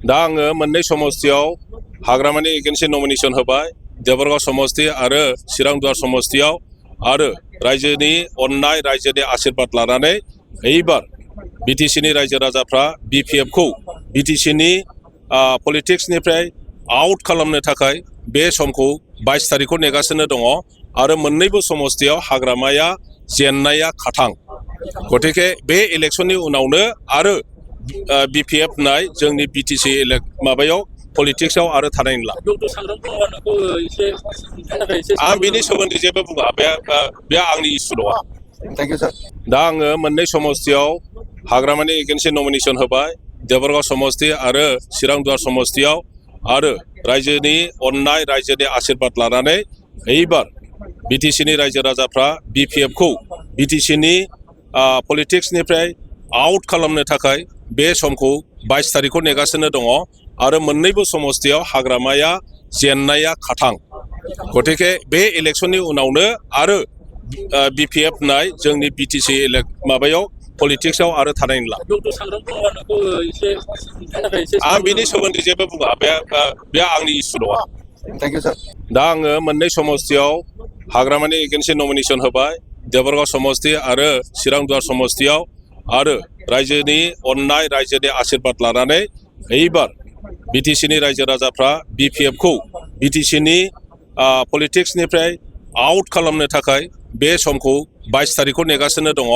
दा आङो मोननै समस्तियाव हाग्रामानि एगेन्सि नमिनेशन होबाय देबरगाव समस्ति आरो चिरांदुवार समस्तियाव आरो रायजोनि अननाय रायजोनि आशीर्बाद लानानै एबार बिटिसिनि रायजो राजाफ्रा बिपिएफखौ बिटिसिनि पलिटिक्सनिफ्राय आउट खालामनो थाखाय बे समखौ 22 तारिखखौ नेगासिनो दङ आरो मोननैबो समस्तियाव हाग्रामाया जेननाया खाथां गतिके बे इलेक्शननि उनावनो आरो बिपिएफ नाय जोंनि बिटिसि माबायाव पलिटिक्सआव आरो थानाय नंला आं बिनि सोमोन्दै जेबो बुङा बे आंनि इसु नङा। थैंक यू सर। दा आङो मोननै समस्तियाव हाग्रामानि एगेन्सि नमिनेशन होबाय देबरगाव समस्ति आरो चिरांदुवार समस्तियाव आरो रायजोनि अननाय रायजोनि आशीर्बाद लानानै एबार बिटिसिनि रायजो राजाफ्रा बिपिएफखौ बिटिसिनि पलिटिक्सनिफ्राय आउट खालामनो थाखाय बे समखौ 22 तारिखखौ नेगासिनो दङ आरो मोननैबो समस्तियाव हाग्रामाया जेननाया खाथां गतिके बे इलेक्शननि उनावनो आरो बिपिएफ नाय जोंनि बिटिसि माबायाव पलिटिक्सआव आरो थानाय नंला आं बिनि सोमोन्दै जेबो बुङा बे आंनि इसु नङा। थैंक यू सर। दा आङो मोननै समस्तियाव हाग्रामानि एगेन्सि नमिनेशन होबाय देबरगाव समस्ति आरो चिरांदुवार समस्तियाव आरो रायजोनि अननाय रायजोनि आशीर्बाद लानानै एबार बिटिसिनि रायजो राजाफ्रा बिपिएफखौ बिटिसिनि पलिटिक्सनिफ्राय आउट खालामनो थाखाय बे समखौ 22 तारिखखौ नेगासिनो दङ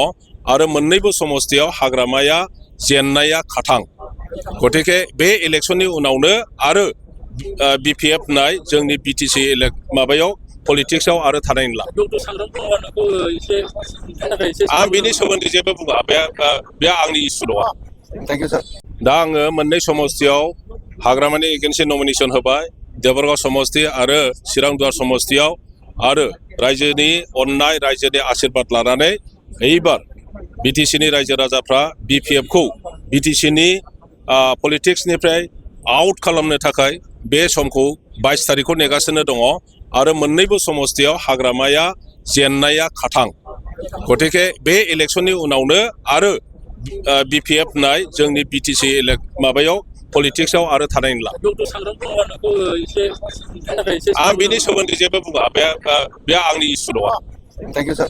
आरो मोननैबो समस्तियाव हाग्रामाया जेननाया खाथां गतिके बे इलेक्शननि उनावनो आरो बिपिएफ नाय जोंनि बिटिसि माबायाव पलिटिक्सआव आरो थानाय नंला आं बिनि सोमोन्दै जेबो बुङा बे आंनि इसु नङा। थैंक यू सर। दा आङो मोननै समस्तियाव हाग्रामानि एगेन्सि नमिनेशन होबाय देबरगाव समस्ति आरो चिरांदुवार समस्तियाव आरो रायजोनि अननाय रायजोनि आशीर्बाद लानानै एबार बिटिसिनि रायजो राजाफ्रा बिपिएफखौ बिटिसिनि पलिटिक्सनिफ्राय आउट खालामनो थाखाय बे समखौ 22 तारिखखौ नेगासिनो दङ आरो मोननैबो समस्तियाव हाग्रामाया जेननाया खाथां गतिके बे इलेक्शननि उनावनो आरो बिपिएफ नाय जोंनि बिटिसि माबायाव पलिटिक्सआव आरो थानाय नंला आं बिनि सोमोन्दै जेबो बुङा बे आंनि इसु नङा। Thank you sir.